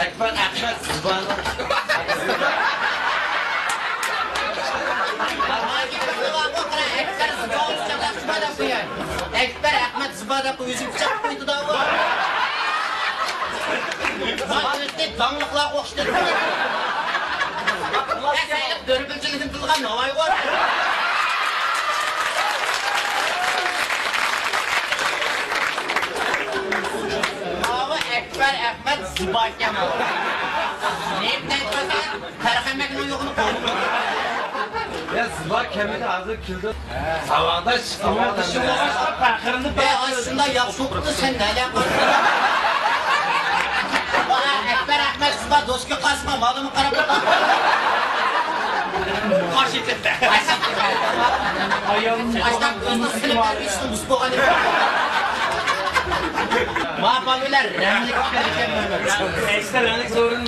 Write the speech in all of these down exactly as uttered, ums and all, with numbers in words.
ئەكبەر ئەخمەت زىبانىڭ. ئەكبەر ئەخمەت زىبا دەپ ئۆزى پىچاق قويدى-دە ئۇ. مانا ئۆتتى، داڭلىقلارغا ئوخشىتىپ. ئەسەيلىك دۆربىلچىلىكىنى قىلغان ناۋايغۇ. ماۋۇ ئەكبەر ئەخمەت زىباكەن. نېمە دەيدىغان؟ تەرخەمەكنىڭ يوغىنى قويدۇم. يا، زىبا كەمىدى، ھازىر كېلىدۇ. ساۋاقداش، ساۋاقدىشىم بولغاچقا پەخىرلىنىپ. ئەي، ئاي، شۇنداق ياخشى ئوقۇپتۇ، سەن نەلەر قىلدىڭ؟ ئەكبەر ئەخمەت زىبا دوسكا قاسما مالىمى قاراپ. قارشى كەتتى. ئاشتاق ئۆزىنىڭ سىنىپ تەربىيىسىنى بۇزۇپ بولغان ئىدى. ما بالىلار رەڭلىك ئىكەن. ئەكسىدە رەڭلىك سورۇن.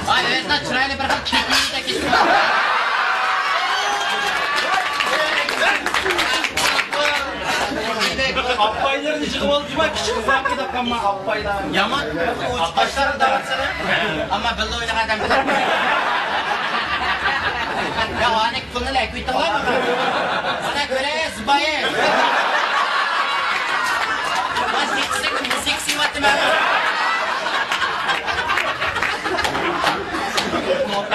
ئاي، ئۆزىنىڭ چىرايلىق بىر خىل كېپىنى تەكىشتۇرۇپ. ئاپپايلىرىنى يىغىۋالدى جۇما، كىچىك قىزلارنى دەپ قالما، ئاپپايلار. يامان، ئوچۇق قاشلارنى دەۋاتسىلە. ئەمما بىللە ئوينىغان ئادەم بىلەن. يا، ئانىك پۇلنى ئەكۈيتىڭلار ماڭا. مانا كۆرە، زىبايى. مۇزىكىسى، مۇزىكىسى يەۋاتىمەن.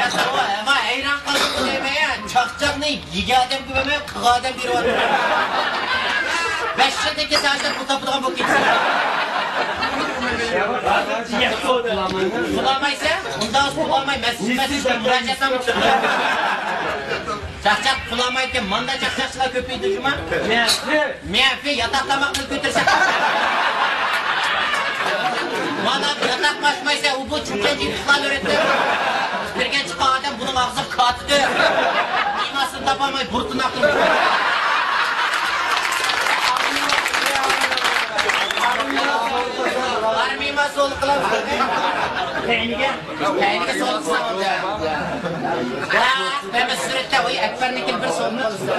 ئەمما ھەيران قالدىم دەيمەن، چاقچاقنى يېگەن ئادەمگە بەرمەي، قىلغان ئادەم بېرىۋاتىدۇ. بەش يىلدىن كېيىن سەن پۇل تاپىدىغان بولۇپ كېتىسەن. پۇل ئالمايسەن، ئۇنداق پۇل ئالماي، مەسچىت، مەسچىتكە مۇراجىئەت نامە چىقىرىدۇ. چاقچاق پۇل ئالمايدىكەن، ماندا چاقچاقچىلار كۆپىيىدۇ جۇما. مەنپى ياتاق تاماقنى كۆتۈرسەك. مانا ياتاق ئاچمايسەن، ئۇ بۇ چۈمچەن جىمىشلارنى ئۆرەتتى. كىرگەن چىققان ئادەم بۇنىڭ ئاغزىغا كاتىدى. ئىماسىنى تاپالماي بۇرتىناقتىن. ئارمىما سول قىلىپ. كەينىگە. كەينىگە سول قىلساڭ. ھە، مەن سۈرەتتە ئوي ئەكبەرنىڭكىنى بىر سول قىلسا.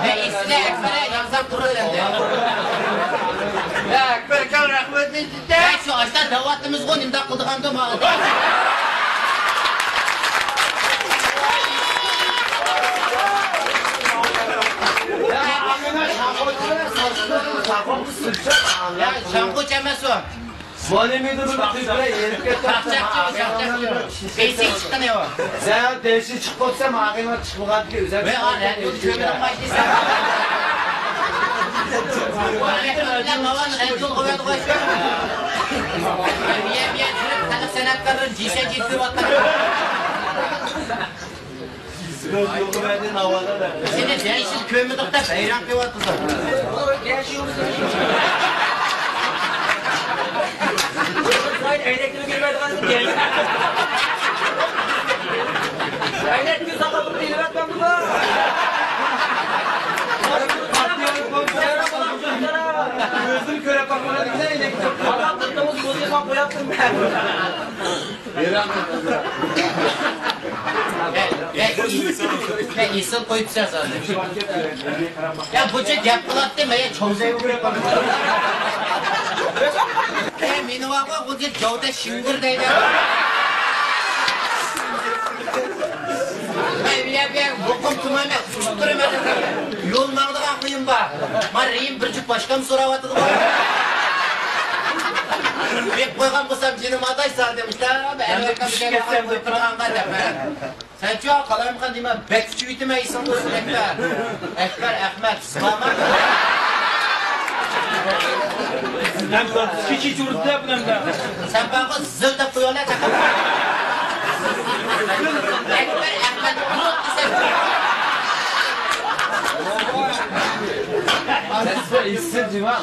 ھە، ئېسىدە ئەكبەر ياڭزاپ تۇرۇپ ئەمدى. يا ئەكبەر ئاكا، رەھمەت. ھە، شۇ ئاشتا دەۋاتىمىزغۇ، نېمىنداق قىلىدىغاندۇ ماڭا. يا، شاڭخۇچ ئەمەس ئۇ. مالىمىدە بىر تۈپرە ئېلىپ كەتتى. چاقچاقچى ئۇ، چاقچاقچى ئۇ. بېشى چىققىنى ئۇ. سەن بېشى چىقىپ بولسا، ماغىنى چىقمىغاندىكى ئۆزەك. ۋە، ئا، رەدىيونى كۆرمىدىڭ ما دېسەم. بىلەن ماۋان رەدىيونى قويۇۋەتتى غوي. بىيە، بىيە يۈرۈپ، خەلق سەنئەتكارلىرىنى جىشە جىت كۆرۈۋاتقان. سېنى بەش يىل كۆرمىدۇق دەپ ھەيران قېلىۋاتىدۇ. ئۆزۈم كۆرۈپ باقمىغان ئىكەن، ئەينەكنى. ئاغا، قىزىڭىز مۇزىكا قويۇپتۇم مەن. ۋە ئېسىل قويۇپسىز ھازىر. يا، بۇنچە گەپ قىلاتتى، مەن چوڭزەيگە كىرىپ بارىمەن. ئە، مېنى ۋاقا، بۇ گەپ جاۋدا شىڭگىر دەيدۇ. مەن بۇ يەرگە مۇقىم تۇرمايمەن، ئۇچۇپ تۇرىمەن. يول ماڭىدىغان قىيىن بار. مانا رېيىم بىر جۈپ باشقام سوراۋاتىدىغۇ. بېرىپ قويغان بولسام جېنىم ئاتاي سادىم. ئەمدى ئەنۋەر ئاكام كەلگەن قويۇپ بېرىدىغانغا دەپ. سەنچۇ قالايمىقان دېمە، بەك كۈچىيىۋېتىمەن ئېسىڭ بولسۇن ئەكبەر. ئەكبەر ئەخمەت، سىلامەت. سەن بارغۇ زىل دەپ قويۇۋالە تەقەپ. ئەكبەر ئەخمەت، تۇرۇپ دېسەم. ئېسىل جۇما.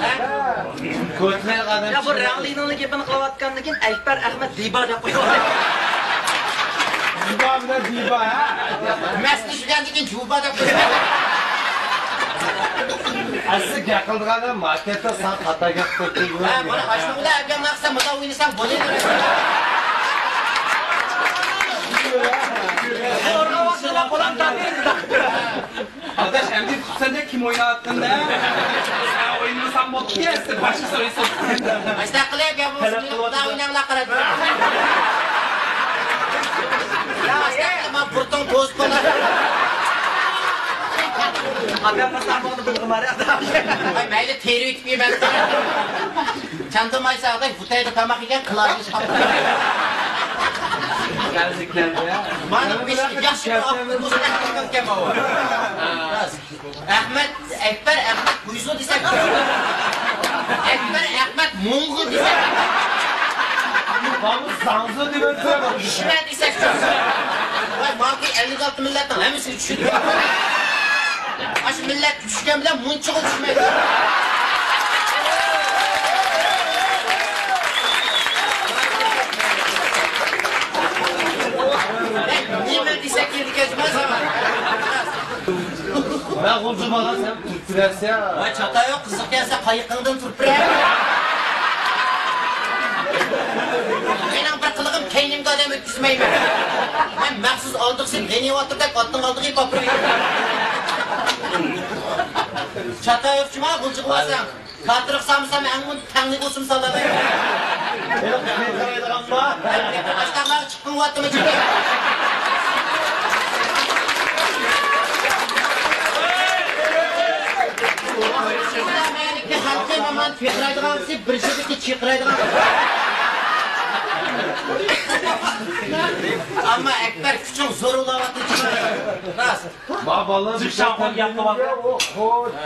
يا، بۇ رەڭلىنىڭ گېپىنى قىلىۋاتقاندىن كېيىن ئەكبەر ئەخمەت دىبا دەپ قويۇۋالدى. دىبا بىلەن دىبا، ھە؟ مەسلىشىپ كەلگەندىن كېيىن جۇبا دەپ قويۇۋالدى. ئەسلى گەپ قىلىدىغان ماركېتتا سەن خاتا گەپ قىلىپ. ھە، مانا ئاشۇنىڭ بىلەن ئەگەر ناخشا مۇنداق ئوينىساڭ بولىدۇ. ئاداش، ئەمدى ئۇقۇپسەن-دە كىم ئويناۋاتقىنىنى. سەن ئوينىمىساڭ بوپتۇ-يە، باشقىسى ئوينىسۇن. ئاشۇنداق قىلىپ، يا بولمىسا خۇدا ئويناڭلار قاراپ. يا ئاشۇنداق قىلما، بۇرۇتۇڭ توزۇپ قالار. ئاي، مەيلى، تېرىۋېتىپ يېمەن. چاندۇرمايسا، ئاداش، بۇ تەيدە تاماق يېگەن، كىلارنى چىقارىپ. مانا، بىر ياخشى بىر ئاپتوبۇس ئەكەلگەنكەن ماۋۇ. ئەخمەت، ئەكبەر، ئەخمەت، بۇيزۇ دېسەك. ئەكبەر، ئەخمەت، موڭغۇل دېسەك. ماڭا زاڭزۇ دېمەپتۇ. ئىشمە دېسەك. ۋاي، ماكى ئەللىك ئالتە مىللەتنىڭ ھەممىسىگە چۈشىدۇ. ئاشۇ مىللەت چۈشكەن بىلەن مۇنچىغا چۈشمەيدۇ. نېمە دېسەك كېلىدىكەن جۇما ساڭا؟ مەن غۇلجا بالا، سەن تۈرك بىلەرسەن. ۋاي، چاتاق يوق، قىزىق كەلسە قايىقىڭدىن تۇرۇپ بېرەي. مېنىڭ بىر قىلىقىم، كەينىمگە ئادەم ئۆتكۈزمەيمەن. مەن مەخسۇس ئالدىغا سېلىپ، غېنى ۋاتۇردەك ئاتنىڭ ئالدىغا ئېلىپ ئاپىرىۋېتىمەن. چاتاق يوق جۇما، غۇلجىغا بارساڭ. كاتىرغا سالمىسام، ئەڭ تەڭلىك ئوسۇم سالالايمەن. مېنىڭ قېرىدىغانما؟ ئاشۇنداقلارغا چىققىن ۋاتىمەن. خەلقى مامان چىقىرايدىغان كىشى بىر شېدىكى چىقىرايدىغان. ئەمما ئەكبەر كۈچۈڭ زور ئۇلاۋاتىدۇ. راست. ما بالىلار جىق شاڭخۇن ياقىۋاتىدۇ.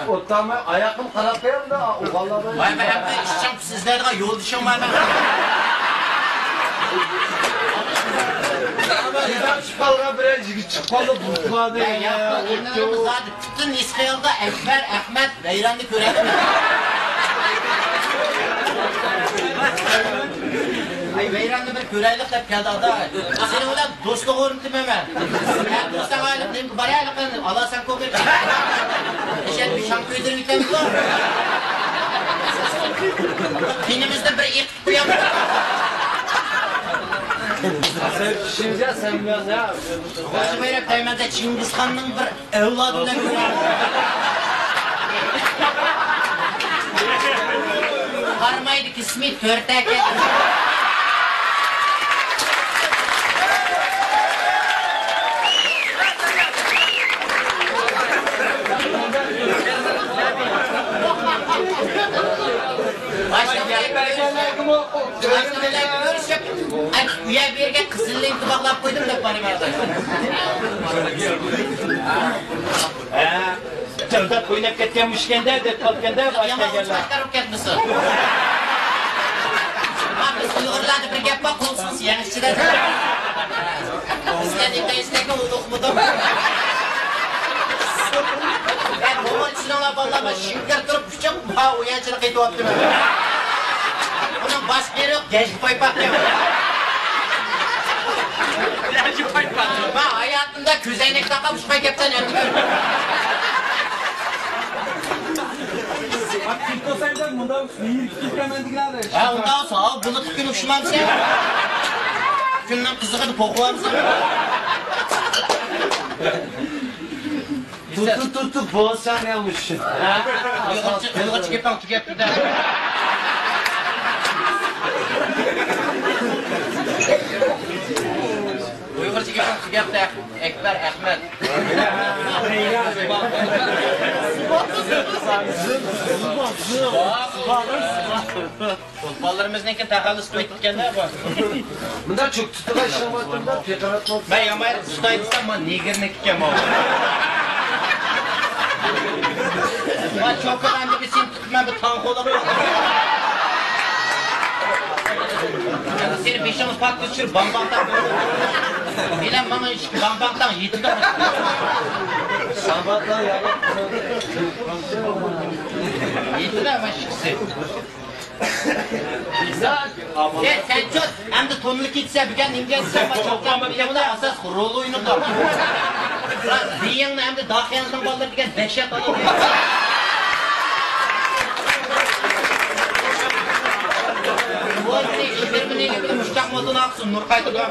ئوتتاماي ئاياققىمۇ قاراپ قويامدا ئوغۇللارغا. ۋاي، مەن ھەمدە ئىشچان ئىزدەيدىغان يولدىشىڭ بار مەن. بىزدىن چىقىپ قالغان بىرەر يىگىت چىقىپ قالدى، بۇتلارنى. پۈتۈن ھېس خىيالدا ئەكبەر، ئەخمەت، ۋەيراننى كۆرەيلى. ئەي، ۋەيراننى بىر كۆرەيلى دەپ كەلدى ئاتا. سېنىڭ بىلەن دوستلۇق ئورنىتىمەن مەن. يا، دوستاڭ ئايلىق نېمە بار ئايلىق، ئالاسەن كوپى. ئىشەن بىر شام كۆيدۈرۈپ كېتەمدۇ؟ تېنىمىزدىن بىر ئېقىتىپ قويامدۇ؟ سەن چۈشىنىسەن، سەن بىلەن يا. خوش بېرىپ دەيمەن-دە، چىڭگىزخاننىڭ بىر ئەۋلادى بىلەن كۆرۈشۈپ. قارىمايدۇ، ئىسمى تۆرتەكە. باشلىق بىلەن كۆرۈشۈپ، ئۇ يەر بۇ يەرگە قىزىل لېنتا باغلاپ قويدۇم دەپ بارىمەن. ھە، جىلداپ ئويناپ كەتكەن مۇشۇكەندە دەپ قالغاندا، باشقا يەرلەر. چىقارىپ كەتمىسۇن. ھە، بىز ئۇيغۇرلاردا بىر گەپ بار، قول سۇنسا يەڭ ئىچىدە. بىزگە نېمە دەيسىلەركەن، ئۇنى ئۇقمىدىم. مەن موڭغۇل چۈشىنىڭلار بالىلار، مەن شىنكىر تۇرۇپ ئۇچۇپ، ھا، ئۇيانچىلىق قېتىۋاپتىمەن. ئۇنىڭ باش قېرىق، گەجگە پايپاق. گەجگە پايپاق. مەن ھاياتىمدا كۆزەينەك تاقاپ ئۇچقان كەپسەن ئەمدى كۆردۈم. ھە، ئۇنداق بولسا، ھاۋ، بۇلۇتلۇق كۈن ئۇچمامسەن؟ كۈننىڭ قىزىقىدا پوقۇۋالمىسۇن. تۇتۇپ، تۇتۇپ، بولسا نېمە ئۈچۈن؟ ھە؟ ئۇيغۇرچە، ئۇيغۇرچە گېپىڭ تۈگەپتۇ-دە. ئۇيغۇرچە گېپىڭ تۈگەپتۇ، ئەكبەر، ئەخمەت. چولپانلىرىمىزنىڭكى تەخەللۇس قىلىۋېتىپتىكەن-دە بۇ. مۇنداق چۆك تۇتىدىغان ئىشىڭ باركەن، پىقىراتما. مەن يامايرىپ ئۇستاي دېسەم، مانا نېگىرنىڭكىكەن بۇ. مانا چوكان ئەمدى بىر سېنى تۇتۇپ، مەن بىر تاڭ قولاپ. سېنى بېشىڭنى پاككا چۈشۈرۈپ، بامباڭتاڭ. بىلەن ماڭا ئىككى بامباڭتاڭ يېتىدۇ. بامباڭتاڭ يامان. يېتىدۇ مانا ئىككىسى. سەن، سەن چوت، ئەمدى تونۇلۇپ كېتىسەن، بۈگۈن نېمە دېيەلىسەن، مانا چوققان بىلەن ئاساس رول ئوينىدىڭ. زىيىڭنى ئەمدى داخىيانىڭ بالىلىرى دېگەن دەھشەت ئالىدۇ. بولدى، ئىشلىرىمنى مۇشتاق مودىل ئاقسۇن، نۇر قايتىدۇ.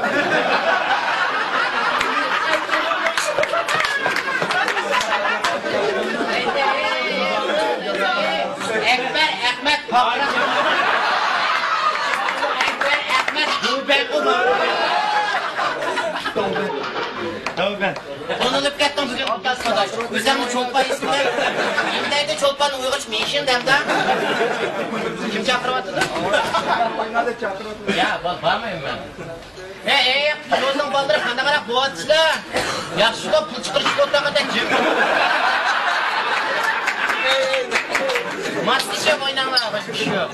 ئەكبەر ئەخمەت گۆبەك ئۇ. تەۋبە. تەۋبە. ئۇنىلىپ كەتتىڭ بۈگۈن ئابدۇللا ساداش. ئۆزۈڭنى چولپان ھېس قىلماي. ئىندەيدە چولپان ئۇيغۇرچە مېشىن دەمدە. كىم چاقىرىۋاتىدۇ؟ يا، بار، بارمايمەن مەن. ھەي، ھەي، يولنىڭ بالىلىرى قانداقراق بولۇۋاتىسىلەر؟ ياخشىغۇ پۇل چىقىرىشىپ ئولتۇرغاندا جىم. ماسلىشىپ ئويناڭلار، باشقا ئىش يوق.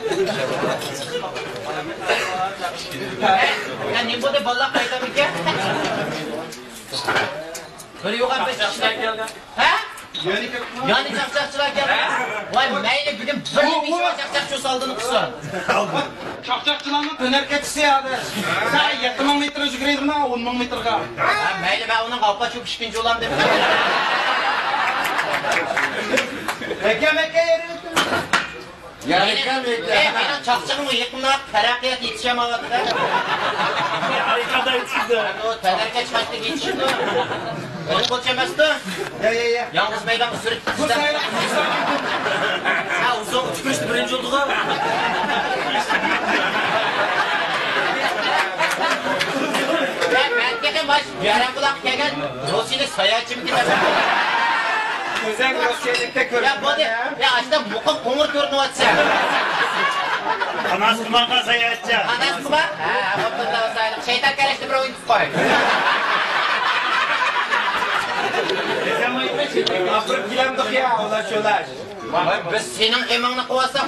ھەي، يا نېمە بولدى، بالىلار قايتامىكەن؟ بىر يوغان بىر كىشىلەر. ھە؟ يەنە چاقچاقچىلار كەلدى. ۋاي، مەيلى، بۈگۈن بىر مىڭ چاقچاقچى سالدىنى قىلسۇن. چاقچاقچىلارنىڭ ھۈنەر كېچىسى ھازىر. سائەت يەتتە مىڭ مېتىر يۈگۈرەيدىغان، ئون مىڭ مېتىرغا. ھە، مەيلى، مەن ئۇنىڭغا ئاپا چوپ ئىككىنچى بولام دەپ. ئەكەم، ئەكە، يېرى. يا، ئەكەم، ئەكەم. ئەي، مېنىڭ چاقچىقىمغا يېقىنراق تەرەققىيات يېتىشەلمەيۋاتىدۇ. ئۇ تەنھەرىكەت چىقاشتىكى يېتىشىدۇ. ئۇنىڭ بولچى ئەمەستۇ؟ يا، يا، يا. يالغۇز مەيدانغا سۈرۈپ بۇ سايلىق. ھە، ئۇزۇن ئۇچۇپ كۆرۈشتە بىرىنچى بولدىغۇ. مەن، مەن تېخى ماش يارەن بۇلاققا كەلگەن روسىيىلىك ساياھەتچىمىكىن دەپ. ئۆزەڭ روسىيەلىكتە يا، كۆرۈندۈڭ بولدى. يا، ئاشتا مۇقىم قوڭۇر كۆرۈنۈۋاتىسەن. ئاناس قىمارغا ساياھەتچى. ئاناس قىمار؟ ھە، ئابدۇللا سايلىق. شەيتان كەرەشتە بىر ئوينىتىپ قوي. ئاپىرىپ كېلەمدۇق يا، ئۇلار شۇلار. ۋاي، بىز سېنىڭ غېمىڭنى قىلىۋاتساق.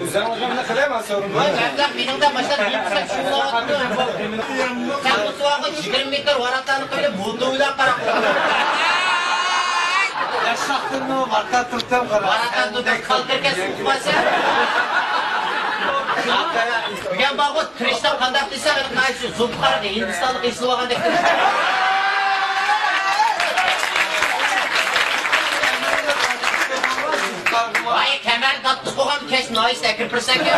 ئۆزۈڭنىڭ غېمىنى قىلىمەن، سورۇنما. ۋاي، مەبلەغ مېنىڭدە ماشىنا نېمە دېسەم شۇ بولۇۋاتىدۇ. سەن بۇ سوغانغا يىگىرمە مېتىر ۋاراتاننى قىلىپ، بۇلدۇۋلار قاراپ. ياشاقتىنمۇ ۋاراتان تۇرتام قارا. ۋاراتان تۇرتام، كالتىركە سۇقماسا. بۈگۈن بارغۇ، تىرىشتىن قانداق دېسەم، مانا شۇ زۇلپىقارنى ھىندىستانلىق ئېسىلىۋالغاندەك تىرىشتىن. ۋاي، كەمەر داتلىق بولغان كەچ ناھىيىسىدە كىرپىرسەككە.